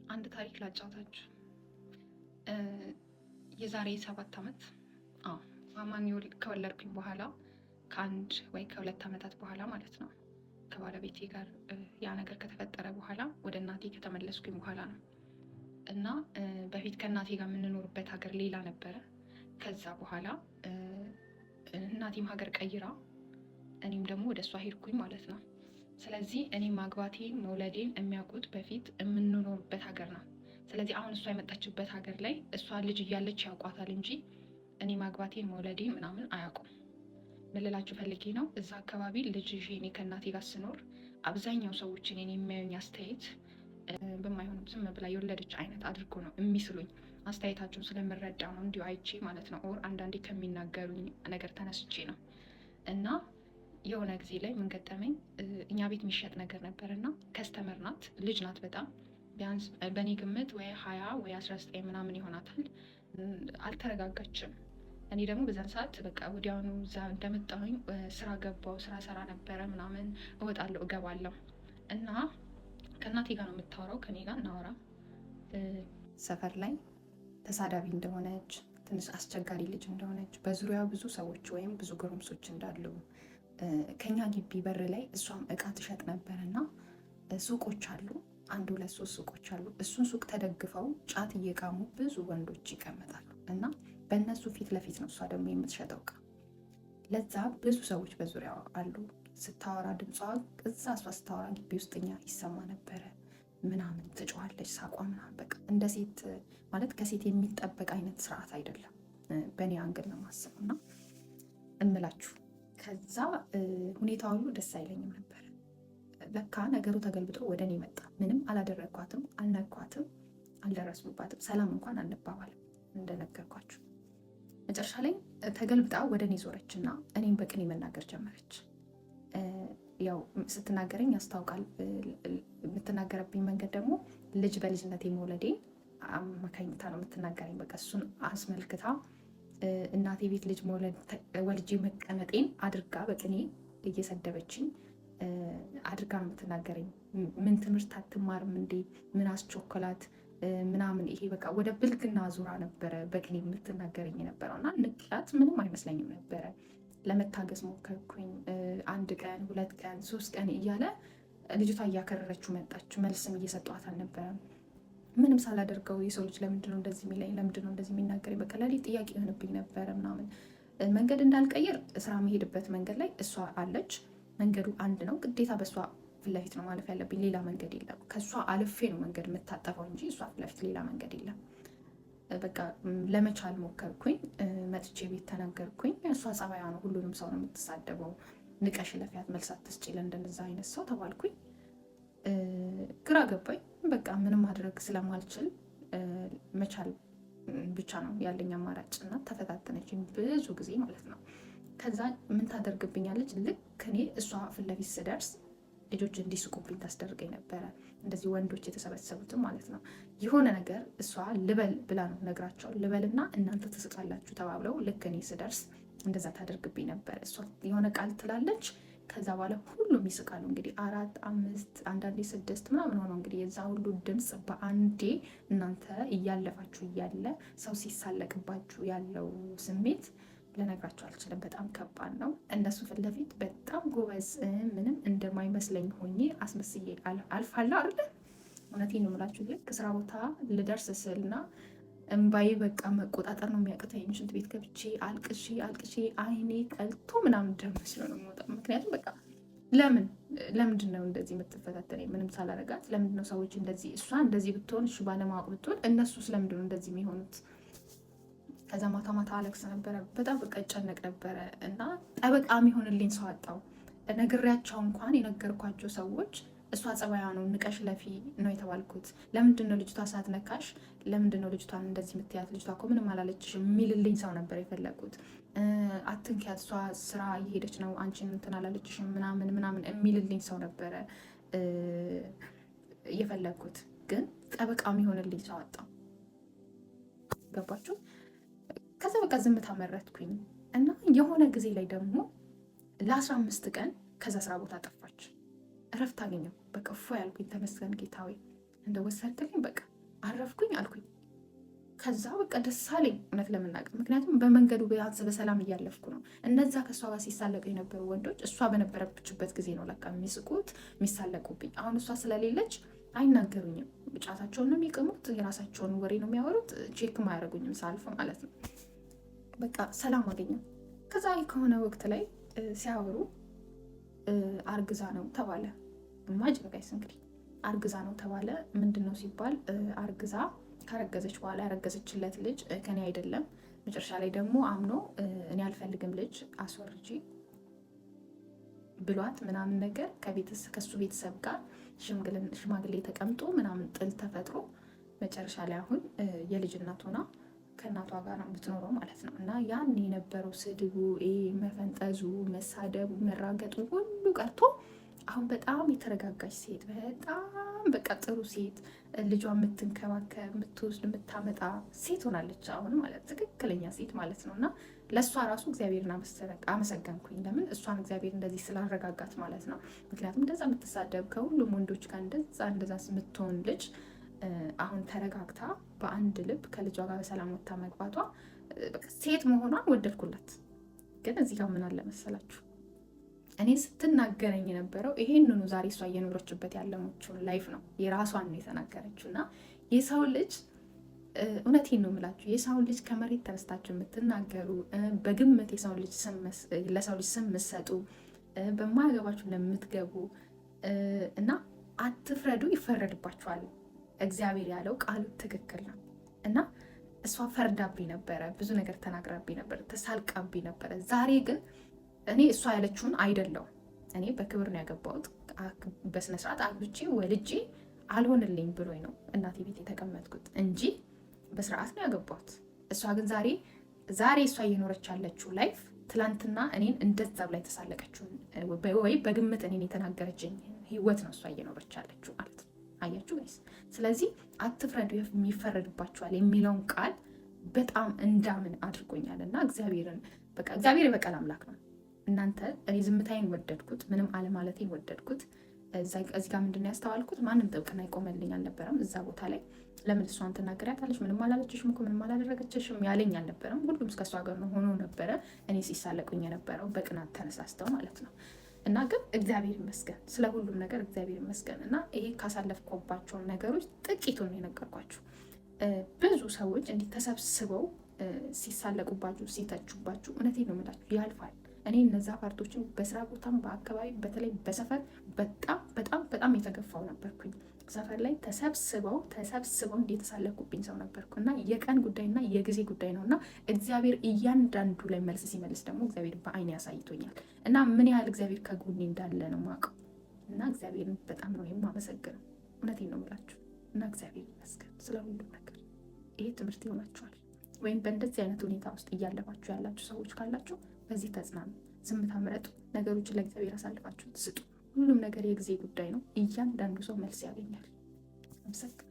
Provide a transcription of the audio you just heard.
አንድ ታሪክ ላጫውታችሁ። የዛሬ 7 ዓመት፣ አዎ፣ ማማን ከወለድኩኝ በኋላ ከ1 ወይ ከ2 ዓመታት በኋላ ማለት ነው፣ ከባለቤቴ ጋር ያ ነገር ከተፈጠረ በኋላ ወደ እናቴ ከተመለስኩኝ በኋላ ነው። እና በፊት ከእናቴ ጋር የምንኖርበት ሀገር ሌላ ነበረ። ከዛ በኋላ እናቴም ሀገር ቀይራ እኔም ደግሞ ወደ እሷ ሄድኩኝ ማለት ነው። ስለዚህ እኔ ማግባቴን መውለዴን የሚያውቁት በፊት የምንኖርበት ሀገር ነው። ስለዚህ አሁን እሷ የመጣችበት ሀገር ላይ እሷ ልጅ እያለች ያውቋታል እንጂ እኔ ማግባቴን መውለዴን ምናምን አያውቁም። ምን ልላችሁ ፈልጌ ነው፣ እዛ አካባቢ ልጅ ይዤ እኔ ከእናቴ ጋር ስኖር አብዛኛው ሰዎች እኔን የሚያዩኝ አስተያየት በማይሆንም ዝም ብላ የወለደች አይነት አድርጎ ነው የሚስሉኝ። አስተያየታቸውን ስለምረዳ ነው፣ እንዲሁ አይቼ ማለት ነው። Or አንዳንዴ ከሚናገሩኝ ነገር ተነስቼ ነው። እና የሆነ ጊዜ ላይ ምን ገጠመኝ፣ እኛ ቤት የሚሸጥ ነገር ነበር እና customer ናት፣ ልጅ ናት በጣም፣ ቢያንስ በእኔ ግምት ወይ 20 ወይ 19 ምናምን ይሆናታል። አልተረጋጋችም። እኔ ደግሞ በዛን ሰዓት በቃ ወዲያውኑ እዛ እንደመጣሁኝ ስራ ገባው፣ ስራ ሰራ ነበረ ምናምን፣ እወጣለሁ እገባለሁ እና ከእናቴ ጋር ነው የምታወራው፣ ከኔ ጋር እናወራ። ሰፈር ላይ ተሳዳቢ እንደሆነች፣ ትንሽ አስቸጋሪ ልጅ እንደሆነች፣ በዙሪያው ብዙ ሰዎች ወይም ብዙ ጎረምሶች እንዳሉ፣ ከኛ ግቢ በር ላይ እሷም እቃ ትሸጥ ነበር እና ሱቆች አሉ፣ አንድ ሁለት ሶስት ሱቆች አሉ። እሱን ሱቅ ተደግፈው ጫት እየቃሙ ብዙ ወንዶች ይቀመጣሉ እና በእነሱ ፊት ለፊት ነው እሷ ደግሞ የምትሸጠው እቃ። ለዛ ብዙ ሰዎች በዙሪያው አሉ። ስታወራ ድምጿ እዛ እሷ ስታወራ ግቢ ውስጥ እኛ ይሰማ ነበረ ምናምን፣ ትጮኻለች፣ ሳቋ ምናምን፣ በቃ እንደ ሴት ማለት ከሴት የሚጠበቅ አይነት ስርዓት አይደለም። በእኔ angle ነው የማስበው እና እምላችሁ ከዛ ሁኔታ ሁሉ ደስ አይለኝም ነበረ። ለካ ነገሩ ተገልብጦ ወደ እኔ መጣ። ምንም አላደረግኳትም፣ አልነኳትም፣ አልደረስኩባትም፣ ሰላም እንኳን አንባባልም እንደነገርኳችሁ። መጨረሻ ላይ ተገልብጣ ወደ እኔ ዞረች እና እኔም በቅኔ መናገር ጀመረች። ያው ስትናገረኝ ያስታውቃል። የምትናገረብኝ መንገድ ደግሞ ልጅ በልጅነት የመውለዴ አማካኝታ ነው የምትናገረኝ። በቃ እሱን አስመልክታ እናቴ ቤት ልጅ ወልጄ መቀመጤን አድርጋ በቅኔ እየሰደበችኝ አድርጋ ነው የምትናገረኝ። ምን ትምህርት አትማርም እንዴ? ምን አስቸኮላት? ምናምን፣ ይሄ በቃ ወደ ብልግና ዙራ ነበረ በቅኔ የምትናገረኝ የነበረው እና ንቅያት ምንም አይመስለኝም ነበረ። ለመታገስ ሞከርኩኝ። አንድ ቀን፣ 2 ቀን፣ 3 ቀን እያለ ልጅቷ እያከረረችው መጣች። መልስም እየሰጧት አልነበረም። ምንም ሳላደርገው የሰው ልጅ ለምንድነው እንደዚህ የሚለኝ? ለምንድነው እንደዚህ የሚናገረኝ? በቃ ለሊት ጥያቄ የሆንብኝ ነበረ ምናምን። መንገድ እንዳልቀይር ስራ መሄድበት መንገድ ላይ እሷ አለች። መንገዱ አንድ ነው። ግዴታ በእሷ ፊት ለፊት ነው ማለፍ ያለብኝ። ሌላ መንገድ የለም። ከእሷ አልፌ ነው መንገድ የምታጠፈው እንጂ እሷ ፊት ለፊት ሌላ መንገድ የለም። በቃ ለመቻል ሞከርኩኝ። መጥቼ ቤት ተናገርኩኝ። እሷ ጸባያ ነው፣ ሁሉንም ሰው ነው የምትሳደበው። ንቀሽ ለፊያት፣ መልስ አትስጪ ለእንደዛ አይነት ሰው ተባልኩኝ። ግራ ገባኝ። በቃ ምንም ማድረግ ስለማልችል መቻል ብቻ ነው ያለኝ አማራጭ እና ተፈታተነችኝ ብዙ ጊዜ ማለት ነው። ከዛ ምን ታደርግብኛለች? ልክ እኔ እሷ ፊት ለፊት ስደርስ ልጆች እንዲስቁብኝ ታስደርገኝ ነበረ። እንደዚህ ወንዶች የተሰበሰቡትም ማለት ነው። የሆነ ነገር እሷ ልበል ብላ ነው ነግራቸው፣ ልበልና እናንተ ትስቃላችሁ ተባብለው ልክ እኔ ስደርስ እንደዛ ታደርግብኝ ነበር። እሷ የሆነ ቃል ትላለች። ከዛ በኋላ ሁሉም ይስቃሉ። እንግዲህ አራት፣ አምስት፣ አንዳንዴ ስድስት ምናምን ሆነው እንግዲህ የዛ ሁሉ ድምፅ በአንዴ እናንተ እያለፋችሁ እያለ ሰው ሲሳለቅባችሁ ያለው ስሜት ልነግራችሁ አልችልም። በጣም ከባድ ነው። እነሱ ፊት ለፊት በጣም ጎበዝ ምንም እንደማይመስለኝ ሆኜ አስመስዬ አልፋለሁ አይደለ? እውነቴን ነው የምላችሁ። ልክ ስራ ቦታ ልደርስ ስልና እምባዬ በቃ መቆጣጠር ነው የሚያቅተኝ። ሽንት ቤት ገብቼ አልቅሼ አልቅሼ አይኔ ቀልቶ ምናምን ደም መስሎ ነው የምወጣው። ምክንያቱም በቃ ለምን ለምንድን ነው እንደዚህ የምትፈታተነኝ? ምንም ሳላረጋት ለምንድን ነው ሰዎች እንደዚህ፣ እሷ እንደዚህ ብትሆን እሱ ባለማወቅ ብትሆን እነሱ ስለምንድን ነው እንደዚህ የሚሆኑት? ከዛ ማታ ማታ አለቅስ ነበረ። በጣም በቃ እጨነቅ ነበረ እና ጠበቃ የሚሆንልኝ ሰው አጣው። ነግሬያቸው እንኳን የነገርኳቸው ሰዎች እሷ ጸባያ ነው፣ ንቀሽ ለፊ ነው የተባልኩት። ለምንድን ነው ልጅቷ ሳትነካሽ፣ ለምንድን ነው ልጅቷን እንደዚህ የምትያት? ልጅቷ እኮ ምንም አላለችሽ የሚልልኝ ሰው ነበር የፈለግኩት። አትንኪያት፣ እሷ ስራ እየሄደች ነው፣ አንቺን እንትን አላለችሽም ምናምን ምናምን የሚልልኝ ሰው ነበረ የፈለግኩት። ግን ጠበቃ የሚሆንልኝ ሰው አጣሁ። ገባችሁ? ከዛ በቃ ዝምታ መረጥኩኝ እና የሆነ ጊዜ ላይ ደግሞ ለ15 ቀን ከዛ ስራ ቦታ ጠፋች። እረፍት አገኘሁ። በቃ እፎ ያልኩኝ፣ ተመስገን ጌታዬ እንደ ወሰድክልኝ በቃ። አረፍኩኝ አልኩኝ። ከዛ በቃ ደስ አለኝ እውነት ለመናገር፣ ምክንያቱም በመንገዱ ቢያንስ በሰላም እያለፍኩ ነው። እነዛ ከእሷ ጋር ሲሳለቁ የነበሩ ወንዶች እሷ በነበረችበት ጊዜ ነው ለካ የሚስቁት የሚሳለቁብኝ። አሁን እሷ ስለሌለች አይናገሩኝም። ጫታቸውን ነው የሚቅሙት፣ የራሳቸውን ወሬ ነው የሚያወሩት። Check ም አያደርጉኝም ሳልፍ ማለት ነው። በቃ ሰላም አገኘው። ከዛ ከሆነ ወቅት ላይ ሲያወሩ አርግዛ ነው ተባለ። Imagine guys፣ እንግዲህ አርግዛ ነው ተባለ። ምንድን ነው ሲባል አርግዛ ካረገዘች በኋላ ያረገዘችለት ልጅ ከኔ አይደለም። መጨረሻ ላይ ደግሞ አምኖ እኔ አልፈልግም ልጅ አስወርጂ ብሏት ምናምን ነገር ከሱ ቤተሰብ ጋር ሽማግሌ ተቀምጦ ምናምን ጥል ተፈጥሮ መጨረሻ ላይ አሁን የልጅ እናት ሆና ከእናቷ ጋር ነው የምትኖረው ማለት ነው። እና ያን የነበረው ስድቡ፣ መፈንጠዙ፣ መሳደቡ፣ መራገጡ ሁሉ ቀርቶ አሁን በጣም የተረጋጋች ሴት፣ በጣም በቃ ጥሩ ሴት፣ ልጇ የምትንከባከብ፣ የምትወስድ፣ የምታመጣ ሴት ሆናለች አሁን ማለት ትክክለኛ ሴት ማለት ነው። እና ለእሷ ራሱ እግዚአብሔርን አመሰገንኩኝ። ለምን እሷን እግዚአብሔር እንደዚህ ስላረጋጋት ማለት ነው። ምክንያቱም እንደዛ የምትሳደብ ከሁሉም ወንዶች ጋር እንደዛ እንደዛ የምትሆን ልጅ አሁን ተረጋግታ በአንድ ልብ ከልጇ ጋር በሰላም ወጥታ መግባቷ ሴት መሆኗን ወደድኩላት። ግን እዚህ ጋር ምን አለ መሰላችሁ፣ እኔ ስትናገረኝ የነበረው ይሄንኑ ዛሬ እሷ እየኖረችበት ያለችውን life ነው፣ የራሷን ነው የተናገረችው። እና የሰው ልጅ፣ እውነቴን ነው የምላችሁ፣ የሰው ልጅ ከመሬት ተነስታችሁ የምትናገሩ፣ በግምት ለሰው ልጅ ስም የምትሰጡ፣ በማያገባችሁ ለምትገቡ እና አትፍረዱ፣ ይፈረድባችኋል። እግዚአብሔር ያለው ቃሉ ትክክል ነው። እና እሷ ፈርዳብኝ ነበረ፣ ብዙ ነገር ተናግራብኝ ነበረ፣ ተሳልቃብኝ ነበረ። ዛሬ ግን እኔ እሷ ያለችውን አይደለሁም። እኔ በክብር ነው ያገባሁት፣ በስነስርዓት አግብቼ ወልጄ አልሆንልኝ ብሎኝ ነው እናቴ ቤት የተቀመጥኩት እንጂ በስርዓት ነው ያገባሁት። እሷ ግን ዛሬ እሷ እየኖረች ያለችው life ትላንትና እኔን እንደዛ ብላ የተሳለቀችውን ወይ በግምት እኔን የተናገረችኝ ህይወት ነው እሷ እየኖረች ያለችው ማለት ነው። አያችሁ guys? ስለዚህ አትፍረዱ ይፈረድባችኋል የሚለውን ቃል በጣም እንዳምን አድርጎኛል። እና እግዚአብሔርን በቃ እግዚአብሔር የበቀል አምላክ ነው። እናንተ እኔ ዝምታዬን ወደድኩት፣ ምንም አለማለቴን ወደድኩት። እዚህ ጋር ምንድን ነው ያስተዋልኩት? ማንም ጥብቅና ይቆመልኝ አልነበረም እዛ ቦታ ላይ። ለምን እሷን ትናገሪያታለሽ? ምንም አላለችሽም እኮ፣ ምንም አላደረገችሽም ያለኝ አልነበረም። ሁሉም እስከ እሷ ጋር ነው ሆኖ ነበረ እኔ ሲሳለቁኝ የነበረው በቅናት ተነሳስተው ማለት ነው። እና ግን እግዚአብሔር ይመስገን፣ ስለ ሁሉም ነገር እግዚአብሔር ይመስገን። እና ይሄ ካሳለፍኩባቸው ነገሮች ጥቂቱን ነው የነገርኳችሁ። ብዙ ሰዎች እንዲህ ተሰብስበው ሲሳለቁባችሁ፣ ሲተቹባችሁ፣ እውነቴን ነው የምላችሁ ያልፋል። እኔ እነዛ part ኦችን በስራ ቦታም በአካባቢ በተለይ በሰፈር በጣም በጣም በጣም የተገፋው ነበርኩኝ። ሰፈር ላይ ተሰብስበው ተሰብስበው እንዲህ የተሳለኩብኝ ሰው ነበርኩ። እና የቀን ጉዳይና የጊዜ ጉዳይ ነው። እና እግዚአብሔር እያንዳንዱ ላይ መልስ ሲመልስ ደግሞ እግዚአብሔር በአይን ያሳይቶኛል። እና ምን ያህል እግዚአብሔር ከጎኔ እንዳለ ነው የማውቀው። እና እግዚአብሔርን በጣም ነው የማመሰግነው። እውነቴን ነው የምላችሁ። እና እግዚአብሔር ይመስገን ስለ ሁሉም ነገር። ይሄ ትምህርት ይሆናችኋል። ወይም በእንደዚህ አይነት ሁኔታ ውስጥ እያለፋችሁ ያላችሁ ሰዎች ካላችሁ በዚህ ተጽናኑ፣ ዝምታ ምረጡ፣ ነገሮችን ለእግዚአብሔር አሳልፋችሁ ስጡ። ሁሉም ነገር የጊዜ ጉዳይ ነው። እያንዳንዱ ሰው መልስ ያገኛል። አመሰግናለሁ።